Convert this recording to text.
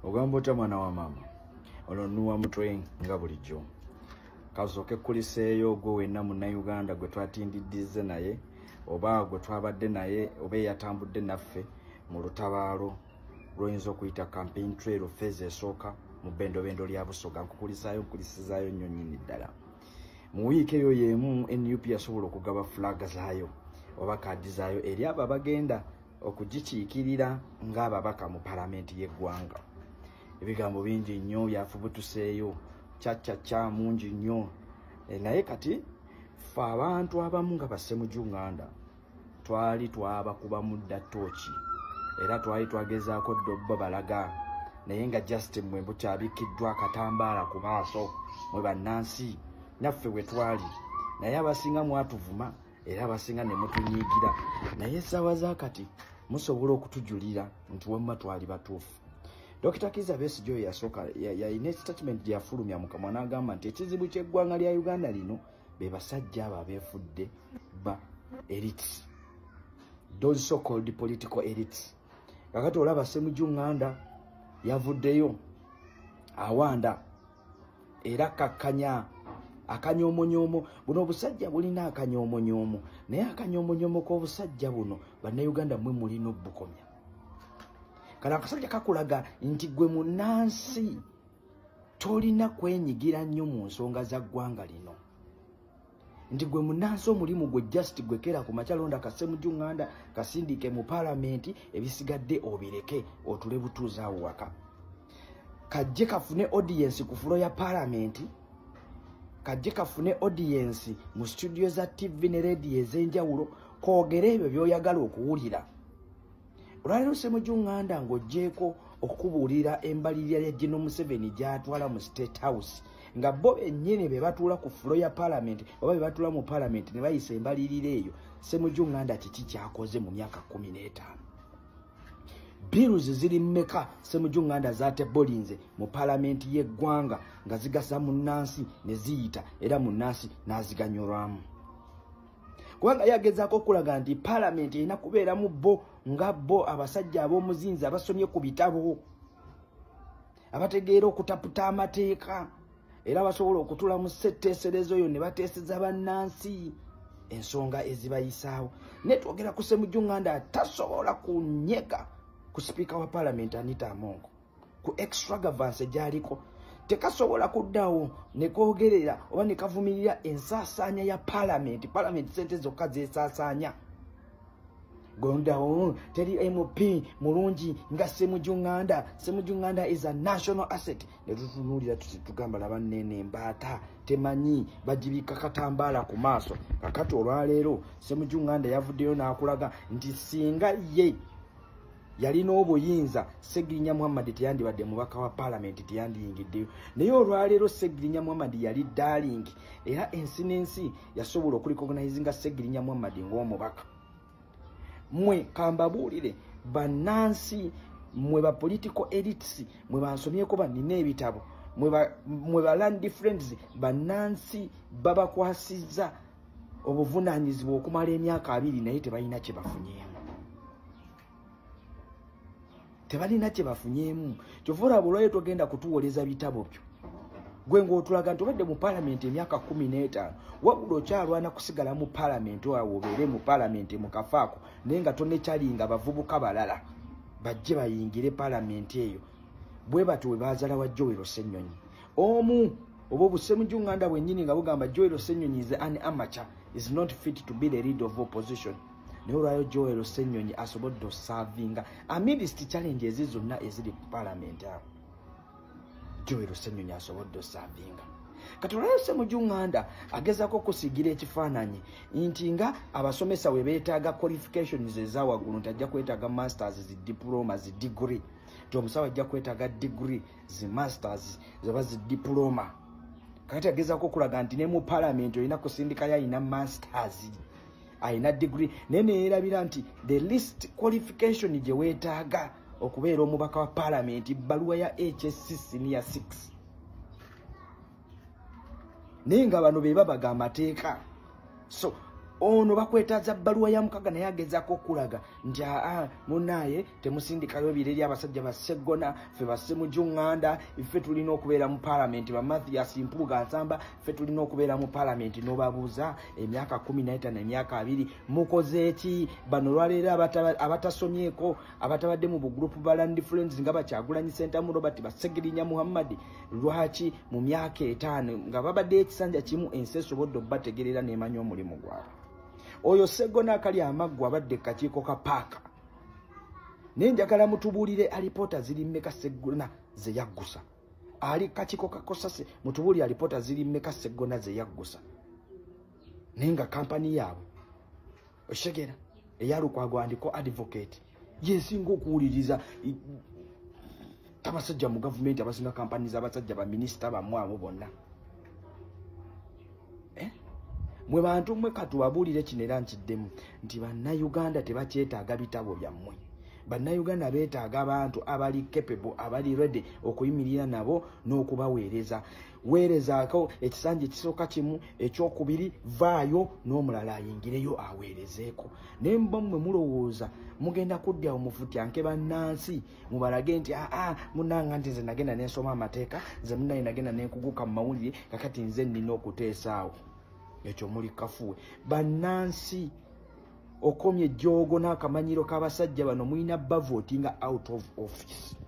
Ogamba otya mwana wa maama? Olwo nuwa mutwe nga bulijjo. Kasooke kuliseeyo gwe wenna munnayuganda gwe twatindiddize naye oba gwe twabadde naye oba eyatambudde naffe mu lutabaalo lw'oyinza okuyita campaign trail phase esooka mu bbendobendo lya Busoga. Nkukulisaayo, nkulisizaayo nnyo nnyini ddala. Mu wiiki eyo y'emu NUP yasobola okugaba flag zaayo oba kaadi zaayo eri abo abagenda okugikiikirira ng'ababaka mu palamenti y'eggwanga. Ebigambo bingi nnyo byafubutuseeyo, kyacacca mungi nnyo. Naye kati ffe abantu abamu nga Bassemuju Nganda twali twabakubamu dda ttooki, era twali twagezaako dda obba balaga, naye nga just mmwe mukyabikiddwa akatambaala ku maaso mwe bannansi naffe bwe twali. Naye abasinga mwatuvuma era abasinga ne mutunyiigira, naye essaawa za kati musobola okutujulira nti wamma twali batuufu. Dr. Kizza Besigye oyo yasooka yalina statement gye yafulumya mu kamwa n'agamba nti ekizibu ky'eggwanga lya Uganda lino be basajja abo abeefudde ba elites, those so called political elites. Kakati olaba Ssemujju Nganda yavuddeyo awanda era kakkanya akanyoomonyoomo. Buno obusajja bulina akanyoomonyoomo, naye akanyoomonyoomo k'obusajja buno bannayuganda mmwe mulina obbukomya. Kano akasajja kakulaga nti gwe munnansi tolina kwenyigira nnyo mu nsonga za ggwanga lino, nti gwe munnansi omulimu gwe just gwe kera ku makya londa Kassemujju Nganda kasindike mu paalamenti, ebisigadde obireke otule butuuzi awo waka. Kajje kafune audience ku floor ya paalamenti, kajje kafune audience mu studio za TV ne radio ez'enjawulo, koogere ebyo by'oyagala okuwulira. Olwaleero Ssemujju Nganda ng'oggyeeko okubuulira embalirira ya General Museveni gy'atwala mu State House, nga bo bennyini be batuula ku floor ya paalamenti oba be batuula mu paalamenti ne bayisa embalirira eyo, Ssemujju Nganda kiki ky'akoze mu myaka 15? Bills ziri mmeka Ssemujju Nganda z'atebolinze mu paalamenti y'eggwanga nga zigasa munnansi ne ziyita era munnansi n'aziganyulwamu? Kubanga yagezaako okulaga nti paalamenti erina kubeeramu bo nga bo abasajja ab'omuzinzi abasomye ku bitabo, abategeera okutaputa amateeka, era basobola okutuula mu ssetteeserezo eyo ne bateeseza bannansi ensonga ezibayisaawo. Naye twogera ku Ssemujju Nganda tasobola kunyega ku sipiika wa paalamenti Anita Among ku extravagance gy'aliko, tekasobola kuddawo ne koogerera oba ne kavumirira ensaasaanya ya paalamenti. Paalamenti sente zokka zeesaasaanya. Gondawo teri MP mulungi nga Ssemujju Nganda. Ssemujju Nganda is a national asset. Ne tutunuulira tuti tugamba laba nneene embaata temanyi bagibikka katambaala ku maaso. Kakati olwaleero Ssemujju Nganda yavuddeyo n'akulaga nti singa ye yalina obuyinza Ssegirinya Muhammad teyandibadde mubaka wa paalamenti, teyandiyingiddeyo. Naye olwaleero Ssegirinya Muhammad yali darling, era ensi n'ensi yasobola okurecognizinga Ssegirinya Muhammad ng'omubaka. Mmwe kambabuulire bannansi, mmwe ba political elites, mwe bansomyeko bannina ebitabo, mwe ba learned friends, bannansi babakwasizza obuvunaanyizibwa okumala emyaka 20, naye tebalina kye bafunyeemu, tebalina kye bafunyeemu. Kyova olaba olwayo togenda kutuwoleza bitabo byo gwe ng'otulaga nti obadde mu paalamenti emyaka 15, wabula okyalwana kusigala mu paalamenti awo obeere mu paalamenti mu kafaako, naye nga tonekyalinga bavubuka balala bajje bayingire paalamenti eyo. Bwe batyo bwe baazala wa Joel Ssenyonyi omu oba obusemujju Nganda bwennyini nga bugamba Joel Ssenyonyi is an amateur, is not fit to be the leader of opposition. Naye olwayo Joel Ssenyonyi asobodde oservinga amidst challenges zonna eziri ku paalamenti awo. Joel Ssenyonyi asobodde oservinga. Kati olwayo Ssemujju Nganda agezaako okusiigira ekifaananyi nti nga abasomesa we beetaaga qualifications eza waggulu, nti ajja kwetaaga masters, zi diploma, zi degree, nti omusawo ajja kwetaaga degree, zi masters oba zi diploma. Kakati agezaako okulaga nti ne mu paalamenti olina kusindikayo alina masters, alina degree, naye neyeerabira nti the least qualification gye weetaaga okubeera omubaka wa paalamenti bbaluwa ya HSC senior 6. Naye nga bano be babaga amateeka. So Ono bakwetaaza bbaluwa ya mukaga naye agezaako okulaga nti aa munaaye temusindikayo bire eri abasajja basseggona, ffe bassemujunganda, ffe tulina okubeera mu paalamenti, ba Mathias Mpuuga Nsamba, ffe tulina okubeera mu paalamenti. N'obabuuza emyaka 15, emyaka 20 mukoze eki? Bano olwaleero abatasomyeko, abatabadde mu bugurupu ba Land Friends nga Bakyagulanyi Ssentamu Robert, Bassegirinya Muhammad, lwaki mu myaka 5 nga babadde ekisanja kimu ensi esobodde obbategerera n'emanya omulimu gwabwe? Oyo Sseggona akali amaggwa abadde kakiiko ka paaka, naye njagala mutubuulire alipoota ziri mmeka Sseggona ze yaggusa. Ali kakiiko ka Kosase, mutubuulire alipoota ziri mmeka Sseggona ze yaggusa, naye nga kampani yaabwe oshegera eya Lukwago and Co Advocate yesinga okuwuliriza abasajja mu gavumenti abasinga kampani z'abasajja baminisita bammwe abo bonna. Mwe bantu mmwe katubabuulire kino era nkiddemu nti Bannayuganda tebakyetaaga bitabo byammwe. Bannayuganda beetaaga abantu abali capable, abali ready okuyimirira nabo n'okubaweereza. Weerezaako ekisanja ekisooka kimu, ekyokubiri vaayo n'omulala ayingireyo aweerezeeko. Naye mba mmwe mulowooza mugenda kuddawo mufutyanke bannansi, mubalage nti aa munnanga nti nze nagenda nensoma amateeka, nze munnaye nagenda nenkuguka mu mawulire, kakati nze nnina okuteesaawo. Ekyo muli kafuwe bannansi. Okomye ejjoogo n'akamanyiro k'abasajja bano, mulina bavootinga out of office.